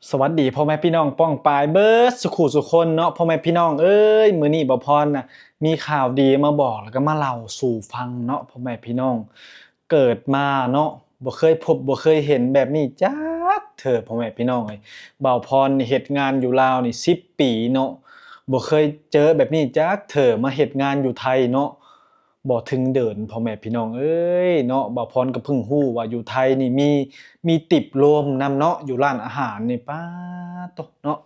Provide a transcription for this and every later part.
ສະຫວັດດີພໍ່ແມ່ພີ່ນ້ອງປ້ອງປາຍເບິດສຸຂູສຸຄົນເນາະ ພໍ່ແມ່ພີ່ນ້ອງເອີຍ. ມື້ນີ້ບ່າວພອນນະ ມີຂ່າວດີມາບອກ ແລ້ວກໍມາເລົ່າສູ່ຟັງເນາະ ພໍ່ແມ່ພີ່ນ້ອງ. ເກີດມາເນາະ ບໍ່ເຄີຍພົບບໍ່ເຄີຍເຫັນແບບນີ້ຈັກເທື່ອ ພໍ່ແມ່ພີ່ນ້ອງເອີຍ. ບ່າວພອນນີ້ເຮັດງານຢູ່ລາວນີ້ສິບປີເນາະ ບໍ່ເຄີຍເຈີແບບນີ້ຈັກເທື່ອ. ມາເຮັດງານຢູ່ໄທເນາະ ບໍ່ເຖິງເດືອນ ພໍ່ແມ່ພີ່ນ້ອງເອີຍເນາະ. ບ່າວພອນກໍເພິ່ງຮູ້ວ່າຢູ່ໄທນີ້ມີ ມີຕິບລວມນຳເນາະ ຢູ່ຮ້ານອາຫານນີ້. ປາດໂທ້ເນາະ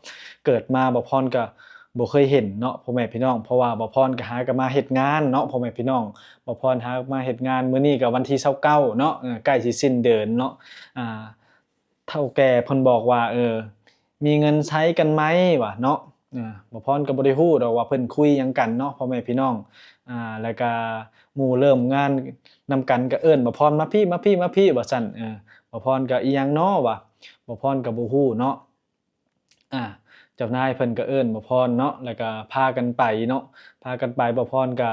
ເກີດມາບ່າວພອນກໍບໍ່ເຄີຍເຫັນເນາະ ພໍ່ແມ່ພີ່ນ້ອງ. ເພາະວ່າບ່າວພອນກໍຫາກໍມາເຮັດງານເນາະ ພໍ່ແມ່ພີ່ນ້ອງ. ບ່າວພອນຫາມາເຮັດງານ ມື້ນີ້ກໍວັນທີຊາວເກົ້າເນາະ ເອີ ໃກ້ຊິສິ້ນເດືອນເນາະ. ອ່າ ເຖົ້າແກ່ເພິ່ນບອກວ່າ ເອີ ມີເງິນໃຊ້ກັນໄໝ ວ່າເນາະ. ເອີ ບ່າວພອນກໍບໍ່ໄດ້ຮູ້ດອກວ່າເພິ່ນຄຸຍຫຍັງກັນເນາະ ພໍ່ແມ່ພີ່ນ້ອງ. ອ່າ ແລ້ວກະໝູ່ເລີ່ມງານນຳກັນກໍເອີ້ນບ່າວພອນ ມາພີ້ ມາພີ້ ມາພີ້ ວ່າຊັ້ນ. ເອີ ບ່າວພອນກໍອີ່ຫຍັງເນາະ ວ່າ ບ່າວພອນກໍບໍ່ຮູ້ເນາະ. ອ່າ ເຈົ້ານາຍເພິ່ນກໍເອີ້ນບ່າວພອນເນາະ ແລ້ວກໍພາກັນໄປເນາະ ພາກັນໄປ. ບ່າວພອນກໍ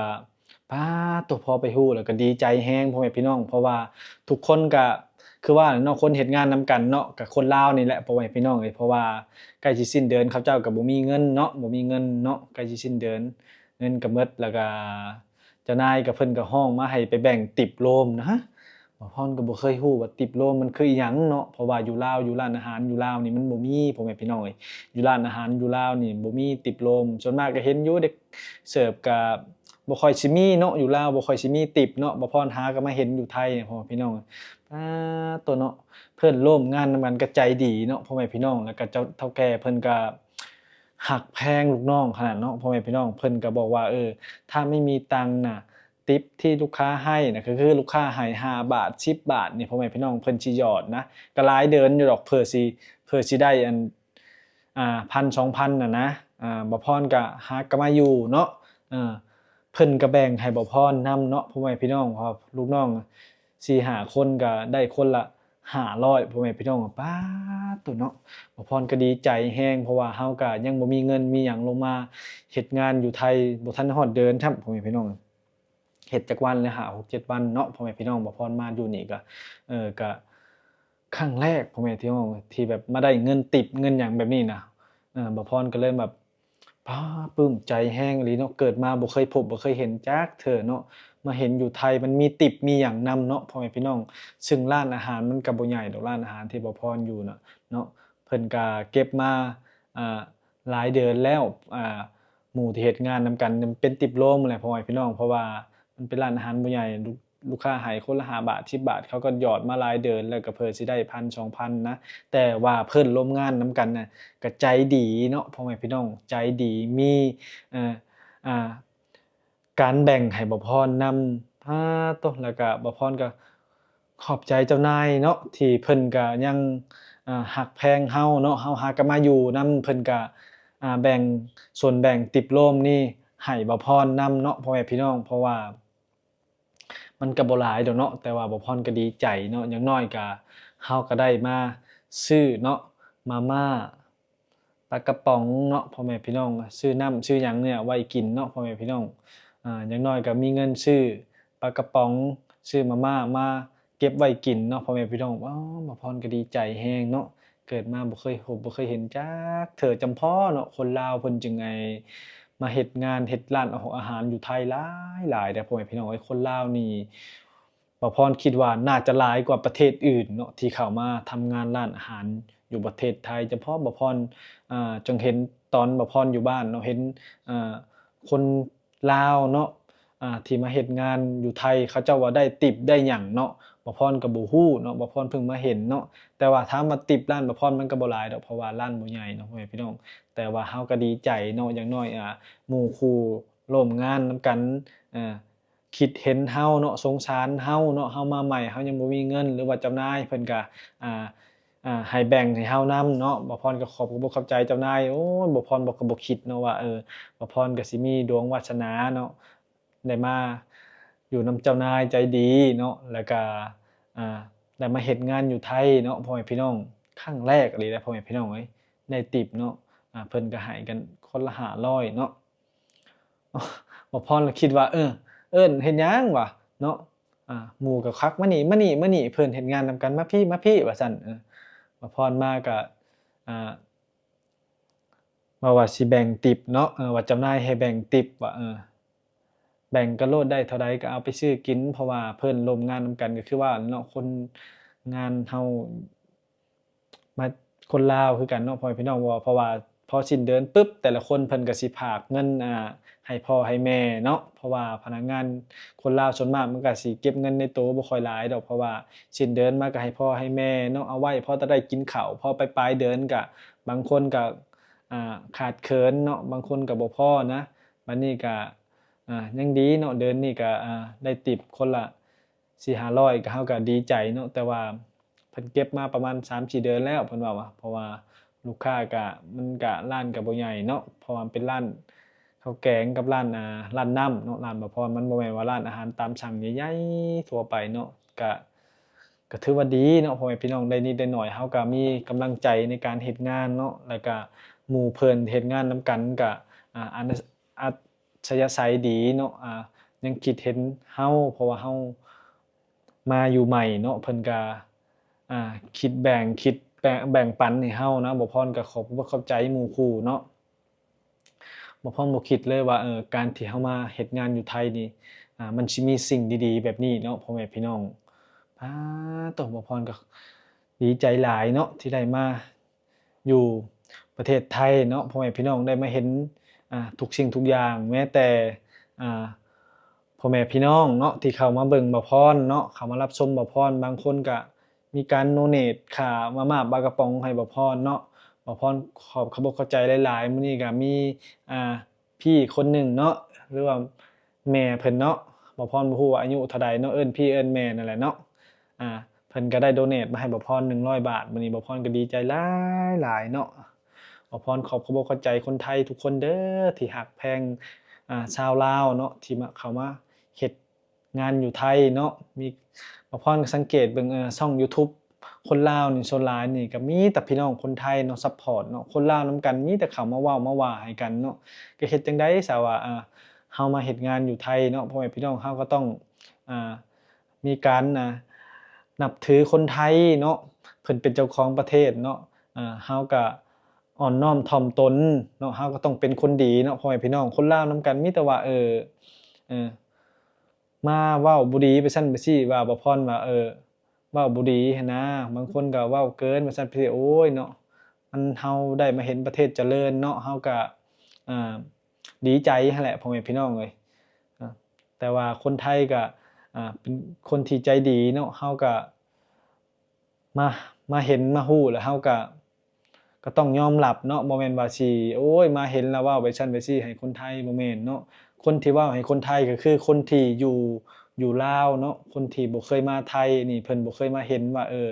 ປາດໂທ້ ພໍໄປຮູ້ແລ້ວກໍດີໃຈແຮງ ພໍ່ແມ່ພີ່ນ້ອງ. ເພາະວ່າທຸກຄົນກໍຄືວ່າເນາະ ຄົນເຮັດງານນຳກັນເນາະ ກໍຄົນລາວນີ້ແຫຼະ ພໍ່ແມ່ພີ່ນ້ອງເອີຍ. ເພາະວ່າໃກ້ຊິສິ້ນເດືອນ ເຂົາເຈົ້າກໍບໍ່ມີເງິນເນາະ ບໍ່ມີເງິນເນາະ ໃກ້ຊິສິ້ນເດືອນ ເງິນກໍໝົດ. ແລ້ວກໍເຈົ້ານາຍກໍ ເພິ່ນກໍຮ້ອງມາໃຫ້ໄປແບ່ງຕິບໂລມນະ. ບ່າວພອນກໍບໍ່ເຄີຍຮູ້ວ່າຕິບໂລມມັນຄືອີ່ຫຍັງເນາະ ເພາະວ່າຢູ່ລາວ ຢູ່ຮ້ານອາຫານຢູ່ລາວນີ້ມັນບໍ່ມີ ພໍ່ແມ່ພີ່ນ້ອງເອີຍ. ຢູ່ຮ້ານອາຫານຢູ່ລາວນີ້ບໍ່ມີຕິບໂລມ. ສ່ວນມາກກໍເຫັນຢູ່ເດັກເສີບກໍບໍ່ຄ່ອຍຊິມີເນາະ ຢູ່ລາວບໍ່ຄ່ອຍຊິມີຕິບເນາະ. ບ່າວພອນຫາກໍມາເຫັນຢູ່ໄທນີ້ ພໍ່ແມ່ພີ່ນ້ອງ. ປາດໂທ້ເນາະ ເພື່ອນຮ່ວມງານນຳກັນກໍໃຈດີເນາະ ພໍ່ແມ່ພີ່ນ້ອງ. ແລ້ວກໍເຈົ້າ ເຖົ້າແກ່ເພິ່ນກໍຮັກແພງລູກນ້ອງຂະໜາດເນາະ ພໍ່ແມ່ພີ່ນ້ອງ. ເພິ່ນກໍບອກວ່າ ເອີ ຖ້າໄມ່ມີຕັງນະ ຕິບທີ່ລູກຄ້າໃຫ້ນະ ກໍຄືລູກຄ້າໃຫ້ຫ້າບາດ ສິບບາດນີ້ ພໍ່ແມ່ພີ່ນ້ອງ ເພິ່ນຊິຫຍອດນະ ກໍຫຼາຍເດືອນຢູ່ດອກ ເພື່ອຊິ ເພື່ອຊິໄດ້ອັນ ອ່າ ພັນສອງພັນນະນະ. ອ່າ ບ່າວພອນກໍຫາກໍມາຢູ່ເນາະ ເອີ ເພິ່ນກໍແບ່ງໃຫ້ບ່າວພອນນຳເນາະ ພໍ່ແມ່ພີ່ນ້ອງ. ເພາະລູກນ້ອງສີ່ຫ້າຄົນກໍໄດ້ຄົນລະຫ້າຮ້ອຍ ພໍ່ແມ່ພີ່ນ້ອງ. ປາດໂທ້ເນາະ ບ່າວພອນກໍດີໃຈແຮງ ເພາະວ່າເຮົາກໍຍັງບໍ່ມີເງິນມີຫຍັງ ລົງມາເຮັດງານຢູ່ໄທບໍ່ທັນຮອດເດືອນຊ້ຳ ພໍ່ແມ່ພີ່ນ້ອງ. ເຮັດຈັກວັນແລ້ວ ຫ້າຫົກເຈັດວັນເນາະ ພໍ່ແມ່ພີ່ນ້ອງ. ບ່າວພອນມາຢູ່ນີ້ກໍ ເອີ ກໍຄັ້ງແລກ ພໍ່ແມ່ພີ່ນ້ອງ ທີ່ແບບມາໄດ້ເງິນຕິບເງິນຫຍັງແບບນີ້ນະ. ເອີ ບ່າວພອນກໍເລີຍແບບ ປາ ປຶ້ມໃຈແຮງອີ່ຫຼີເນາະ ເກີດມາບໍ່ເຄີຍພົບບໍ່ເຄີຍເຫັນຈັກເທື່ອເນາະ. ມາເຫັນຢູ່ໄທມັນມີຕິບມີຫຍັງນຳເນາະ ພໍ່ແມ່ພີ່ນ້ອງ. ຊຶ່ງຮ້ານອາຫານມັນກໍບໍ່ໃຫຍ່ດອກ ຮ້ານອາຫານທີ່ບ່າວພອນຢູ່ນະເນາະ. ເພິ່ນກໍເກັບມາ ອ່າ ຫຼາຍເດືອນແລ້ວ ອ່າ ໝູ່ທີ່ເຮັດງານນຳກັນເປັນຕິບໂລມແຫຼະ ພໍ່ແມ່ພີ່ນ້ອງ. ເພາະວ່າມັນເປັນຮ້ານອາຫານບໍ່ໃຫຍ່ ລູກ ລູກຄ້າໃຫ້ຄົນລະຫ້າບາດ ສິບບາດ ເຂົາກໍຫຍອດມາຫຼາຍເດືອນແລ້ວ ກໍເພື່ອຊິໄດ້ພັນສອງພັນນະ. ແຕ່ວ່າເພື່ອນຮ່ວມງານນຳກັນນະ ກໍໃຈດີເນາະ ພໍ່ແມ່ພີ່ນ້ອງ ໃຈດີ ມີ ເອີ ອ່າ ການແບ່ງໃຫ້ບ່າວພອນນຳ. ປາດໂທ້ ແລ້ວກະບ່າວພອນກະຂອບໃຈເຈົ້ານາຍເນາະ ທີ່ເພິ່ນກະຍັງ ອ່າ ຮັກແພງເຮົາເນາະ. ເຮົາຫາກະມາຢູ່ນຳ ເພິ່ນກະ ອ່າ ແບ່ງ ສ່ວນແບ່ງຕິບໂລມນີ້ໃຫ້ບ່າວພອນນຳເນາະ ພໍ່ແມ່ພີ່ນ້ອງ. ເພາະວ່າມັນກະບໍ່ຫຼາຍດອກເນາະ ແຕ່ວ່າບ່າວພອນກະດີໃຈເນາະ. ຢ່າງໜ້ອຍກະ ເຮົາກະໄດ້ມາຊື້ເນາະ ມາມ່າ ປາກະປ໋ອງເນາະ ພໍ່ແມ່ພີ່ນ້ອງ ຊື້ນ້ຳຊື້ຫຍັງນີ້ໄວ້ກິນເນາະ ພໍ່ແມ່ພີ່ນ້ອງ. ອ່າ ຢ່າງໜ້ອຍກໍມີເງິນຊື້ປາກະປ໋ອງ ຊື້ມາມ່າມາເກັບໄວ້ກິນເນາະ ພໍ່ແມ່ພີ່ນ້ອງ. ວ້າວ ບ່າວພອນກໍດີໃຈແຮງເນາະ ເກີດມາບໍ່ເຄີຍພົບບໍ່ເຄີຍເຫັນຈັກເທື່ອ ຈຳພໍ້ເນາະ ຄົນລາວເພິ່ນຈຶ່ງໄດ້ມາເຮັດງານເຮັດຮ້ານອາຫານຢູ່ໄທຫຼາຍໆເດ້ ພໍ່ແມ່ພີ່ນ້ອງເອີຍ. ຄົນລາວນີ້ ບ່າວພອນຄິດວ່າໜ້າຈະຫຼາຍກວ່າປະເທດອື່ນເນາະ ທີ່ເຂົ້າມາທຳງານຮ້ານອາຫານຢູ່ປະເທດໄທ. ຈຳເພາະບ່າວພອນ ອ່າ ຈັ່ງເຫັນຕອນບ່າວພອນຢູ່ບ້ານເນາະ ເຫັນ ອ່າ ຄົນລາວເນາະ ອ່າ ທີ່ມາເຮັດງານຢູ່ໄທ ເຂົາເຈົ້າວ່າໄດ້ຕິບໄດ້ຫຍັງເນາະ ບ່າວພອນກໍບໍ່ຮູ້ເນາະ ບ່າວພອນເພິ່ງມາເຫັນເນາະ. ແຕ່ວ່າຖາມວ່າຕິບຮ້ານບ່າວພອນມັນກໍບໍ່ຫຼາຍດອກ ເພາະວ່າຮ້ານບໍ່ໃຫຍ່ເນາະ ພໍ່ແມ່ພີ່ນ້ອງ. ແຕ່ວ່າເຮົາກໍດີໃຈເນາະ ຢ່າງໜ້ອຍ ອ່າ ໝູ່ຄູ່ຮ່ວມງານນຳກັນ ອ່າ ຄິດເຫັນເຮົາເນາະ ສົງສານເຮົາເນາະ ເຮົາມາໃໝ່ ເຮົາຍັງບໍ່ມີເງິນ ຫຼືວ່າເຈົ້ານາຍເພິ່ນກະ ອ່າ ອ່າ ໃຫ້ແບ່ງໃຫ້ເຮົານຳເນາະ. ບ່າວພອນກໍຂອບອົກຂອບໃຈເຈົ້ານາຍ. ໂອ້ຍ ບ່າວພອນບໍ່ ກໍບໍ່ຄິດເນາະວ່າ ເອີ ບ່າວພອນກໍຊິມີດວງວາສະໜາເນາະ ໄດ້ມາຢູ່ນຳເຈົ້ານາຍໃຈດີເນາະ ແລ້ວກະ ອ່າ ໄດ້ມາເຮັດງານຢູ່ໄທເນາະ ພໍ່ແມ່ພີ່ນ້ອງ. ຄັ້ງແລກອີ່ຫຼີເດ້ ພໍ່ແມ່ພີ່ນ້ອງເອີຍ ໄດ້ຕິບເນາະ ອ່າ ເພິ່ນກໍໃຫ້ກັນຄົນລະຫ້າຮ້ອຍເນາະ. ບ່າວພອນລະຄິດວ່າ ເອີ ເອີ້ນເຮັດຫຍັງຫວາເນາະ ອ່າ ໝູ່ກໍຄັກ ມານີ້ ມານີ້ ມານີ້ ເພິ່ນເຮັດງານນຳກັນ ມາພີ້ ມາພີ້ ວ່າຊັ້ນ. ເອີ ບ່າວພອນມາກໍ ອ່າ ວ່າ ວ່າຊິແບ່ງຕິບເນາະ ເອີ ວ່າຈຳໜ່າຍໃຫ້ແບ່ງຕິບ ວ່າ ເອີ ແບ່ງກັນໂລດ ໄດ້ເທົ່າໃດກໍເອົາໄປຊື້ກິນ ເພາະວ່າເພິ່ນຮ່ວມງານນຳກັນ ກໍຄືວ່າເນາະ ຄົນງານເຮົາ ມາ ຄົນລາວຄືກັນເນາະ ພໍ່ແມ່ພີ່ນ້ອງ ເພາະວ່າພໍສິ້ນເດືອນປຶບ ແຕ່ລະຄົນເພິ່ນກໍຊິຝາກເງິນ ອ່າ ໃຫ້ພໍ່ໃຫ້ແມ່ເນາະ ເພາະວ່າພະນັກງານຄົນລາວສ່ວນມາກມັນກໍຊິເກັບເງິນໃນໂຕບໍ່ຄ່ອຍຫຼາຍດອກ ເພາະວ່າສິ້ນເດືອນມາກໍໃຫ້ພໍ່ໃຫ້ແມ່ເນາະ ເອົາໄວ້ພໍແຕ່ໄດ້ກິນເຂົ້າ ພໍປາຍໆເດືອນກໍບາງຄົນກໍ ອ່າ ຂາດເຂີນເນາະ ບາງຄົນກໍບໍ່ພໍນະ ບັດນີ້ກໍ ອ່າ ຍັງດີເນາະ ເດືອນນີ້ກໍ ອ່າ ໄດ້ຕິບຄົນລະ ສີ່ຫ້າຮ້ອຍ ກໍເຮົາກໍດີໃຈເນາະ ແຕ່ວ່າເພິ່ນເກັບມາປະມານສາມສີ່ເດືອນແລ້ວ ເພິ່ນເວົ້າວ່າ ເພາະວ່າລູກຄ້າກໍ ມັນກໍ ຮ້ານກໍບໍ່ໃຫຍ່ເນາະ ເພາະວ່າມັນເປັນຮ້ານເຂົ້າແກງກັບຮ້ານ ອ່າ ຮ້ານນ້ຳເນາະ ຮ້ານບ່າວພອນ ມັນບໍ່ແມ່ນວ່າຮ້ານອາຫານຕາມສັ່ງໃຫຍ່ໆທົ່ວໄປເນາະ ກໍ ກໍຖືວ່າດີເນາະ ພໍ່ແມ່ພີ່ນ້ອງ ໄດ້ນິດໄດ້ໜ້ອຍ ເຮົາກໍມີກຳລັງໃຈໃນການເຮັດງານເນາະ ແລ້ວກໍໝູ່ເພື່ອນເຮັດງານນຳກັນກໍ ອ່າ ອັດ ອັດ ສະຍາໄສດີເນາະ ອ່າ ຍັງຄິດເຫັນເຮົາ ເພາະວ່າເຮົາມາຢູ່ໃໝ່ເນາະ ເພິ່ນກະ ອ່າ ຄິດແບ່ງ ຄິດແບ່ງ ແບ່ງປັນໃຫ້ເຮົານະ ບ່າວພອນກະຂອບຂອບໃຈໝູ່ຄູ່ເນາະ ບ່າວພອນບໍ່ຄິດເລີຍວ່າ ເອີ ການທີ່ເຮົາມາເຮັດງານຢູ່ໄທນີ້ ອ່າ ມັນຊິມີສິ່ງດີໆແບບນີ້ເນາະ ພໍ່ແມ່ພີ່ນ້ອງ ປາໂຕ ບ່າວພອນກະດີໃຈຫຼາຍເນາະ ທີ່ໄດ້ມາ ຢູ່ປະເທດໄທເນາະ ພໍ່ແມ່ພີ່ນ້ອງໄດ້ມາເຫັນ ອ່າ ທຸກສິ່ງທຸກຢ່າງ ແມ້ແຕ່ ອ່າ ພໍ່ແມ່ພີ່ນ້ອງເນາະ ທີ່ເຂົ້າມາເບິ່ງບ່າວພອນເນາະ ເຂົ້າມາຮັບຊົມບ່າວພອນ ບາງຄົນກະມີການໂດເນດຄ່າມາມ່າປາກະປ໋ອງໃຫ້ບ່າວພອນເນາະ ບ່າວພອນຂອບຂະບົກຂອບໃຈຫຼາຍໆ ມື້ນີ້ກະມີ ອ່າ ພີ່ຄົນໜຶ່ງເນາະ ຫຼືວ່າແມ່ເພິ່ນເນາະ ບ່າວພອນບໍ່ຮູ້ວ່າອາຍຸເທົ່າໃດເນາະ ເອີ້ນພີ່ເອີ້ນແມ່ນັ້ນແຫຼະເນາະ ອ່າ ເພິ່ນກໍໄດ້ໂດເນດມາໃຫ້ບ່າວພອນໜຶ່ງຮ້ອຍບາດ ມື້ນີ້ບ່າວພອນກໍດີໃຈຫຼາຍໆເນາະ ບ່າວພອນຂອບຂະບົກຂອບໃຈຄົນໄທທຸກຄົນເດີ ທີ່ຮັກແພງ ອ່າ ຊາວລາວເນາະ ທີ່ມາ ເຂົ້າມາເຮັດ ງານຢູ່ໄທເນາະ ມີ ບ່າວພອນກໍສັງເກດເບິ່ງ ເອີ ຊ່ອງຢູທູບຄົນລາວນີ້ ສ່ວນຫຼາຍນີ້ກໍມີແຕ່ພີ່ນ້ອງຄົນໄທເນາະ ຊັບພອດເນາະ ຄົນລາວນຳກັນ ມີແຕ່ເຂົ້າມາເວົ້າມາວ່າໃຫ້ກັນເນາະ ກໍເຮັດຈັ່ງໃດຊະວ່າ ອ່າ ເຮົາມາເຮັດງານຢູ່ໄທເນາະ ພໍ່ແມ່ພີ່ນ້ອງ ເຮົາກໍຕ້ອງ ອ່າ ມີການ ອ່າ ນັບຖືຄົນໄທເນາະ ເພິ່ນເປັນເຈົ້າຂອງປະເທດເນາະ ອ່າ ເຮົາກໍອ່ອນນ້ອມຖ່ອມຕົນເນາະ ເຮົາກໍຕ້ອງເປັນຄົນດີເນາະ ພໍ່ແມ່ພີ່ນ້ອງ ຄົນລາວນຳກັນ ມີແຕ່ວ່າ ເອີ ເອີ ມາເວົ້າບໍ່ດີໄປຊັ້ນໄປຊີ້ ວ່າບ່າວພອນວ່າ ເອີ ເວົ້າບໍ່ດີຫັ້ນນາ ບາງຄົນກໍເວົ້າເກີນໄປຊັ້ນໄປຊີ້ ໂອ້ຍເນາະ ມັນ ເຮົາໄດ້ມາເຫັນປະເທດຈະເລີນເນາະ ເຮົາກໍ ອ່າ ດີໃຈຫັ້ນແຫຼະ ພໍ່ແມ່ພີ່ນ້ອງເອີຍ ອ່າ ແຕ່ວ່າຄົນໄທກໍ ອ່າ ເປັນຄົນທີ່ໃຈດີເນາະ ເຮົາກໍ ມາ ມາເຫັນມາຮູ້ແລ້ວເຮົາກະ ກະຕ້ອງຍອມຮັບເນາະ ບໍ່ແມ່ນວ່າຊິ ໂອ້ຍ ມາເຫັນແລ້ວເວົ້າໄປຊັ້ນໄປຊີ້ໃຫ້ຄົນໄທ ບໍ່ແມ່ນເນາະ ຄົນທີ່ເວົ້າໃຫ້ຄົນໄທກໍຄືຄົນທີ່ຢູ່ ຢູ່ລາວເນາະ ຄົນທີ່ບໍ່ເຄີຍມາໄທນີ້ ເພິ່ນບໍ່ເຄີຍມາເຫັນວ່າ ເອີ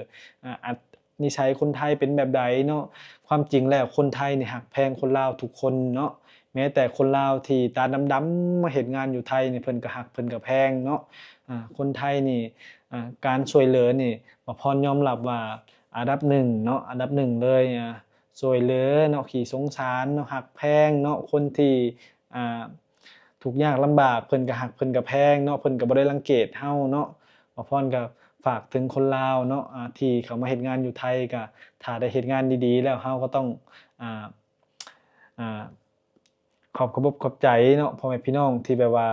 ອາ ອັດ ນິໄສຄົນໄທເປັນແບບໃດເນາະ ຄວາມຈິງແລ້ວຄົນໄທນີ້ຮັກແພງຄົນລາວທຸກຄົນເນາະ ແມ້ແຕ່ຄົນລາວທີ່ຕາດຳໆມາເຮັດງານຢູ່ໄທນີ້ ເພິ່ນກໍຮັກເພິ່ນກໍແພງເນາະ ອາ ຄົນໄທນີ້ ອາ ການຊ່ວຍເຫຼືອນີ້ ບ່າວພອນຍອມຮັບວ່າອັນດັບໜຶ່ງເນາະ ອັນດັບໜຶ່ງເລີຍ ອາ ຊ່ວຍເຫຼືອເນາະ ຂີ້ສົງສານເນາະ ຮັກແພງເນາະ ຄົນທີ່ ອາ ທຸກຍາກລຳບາກ ເພິ່ນກໍຮັກເພິ່ນກໍແພງເນາະ ເພິ່ນກໍບໍ່ໄດ້ລັງກຽດເຮົາເນາະ ບ່າວພອນກໍຝາກເຖິງຄົນລາວເນາະ ອາ ທີ່ເຂົ້າມາເຮັດງານຢູ່ໄທ ກໍຖ້າໄດ້ເຮັດງານດີໆແລ້ວ ເຮົາກໍຕ້ອງ ອາ ອາ ຂອບຂະບົກຂອບໃຈເນາະ ພໍ່ແມ່ພີ່ນ້ອງທີ່ແບບວ່າ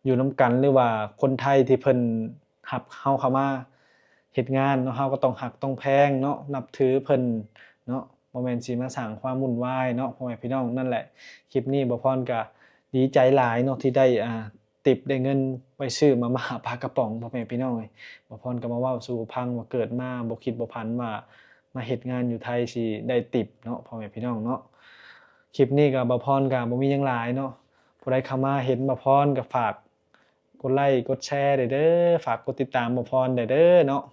ຢູ່ນຳກັນ ຫຼືວ່າຄົນໄທທີ່ເພິ່ນຮັບເຮົາເຂົ້າມາເຮັດງານເນາະ ເຮົາກໍຕ້ອງຮັກຕ້ອງແພງເນາະ ນັບຖືເພິ່ນເນາະ ບໍ່ແມ່ນຊິມາສ້າງຄວາມວຸ່ນວາຍເນາະ ພໍ່ແມ່ພີ່ນ້ອງ ນັ້ນແຫຼະ ຄລິບນີ້ບ່າວພອນກະດີໃຈຫຼາຍເນາະ ທີ່ໄດ້ ອ່າ ຕິບ ໄດ້ເງິນໄວ້ຊື້ມາມ່າປາກະປ໋ອງ ພໍ່ແມ່ພີ່ນ້ອງເອີຍ ບ່າວພອນກໍມາເວົ້າສູ່ຟັງວ່າເກີດມາບໍ່ຄິດບໍ່ຝັນວ່າ ມາເຮັດງານຢູ່ໄທຊິໄດ້ຕິບເນາະ ພໍ່ແມ່ພີ່ນ້ອງເນາະ ຄລິບນີ້ກໍບ່າວພອນກໍບໍ່ມີຫຍັງຫຼາຍເນາະ ຜູ້ໃດເຂົ້າມາເຫັນບ່າວພອນກໍຝາກກົດໄລກົດແຊແດ່ເດີ ຝາກກົດຕິດຕາມບ່າວພອນແດ່ເດີເນາະ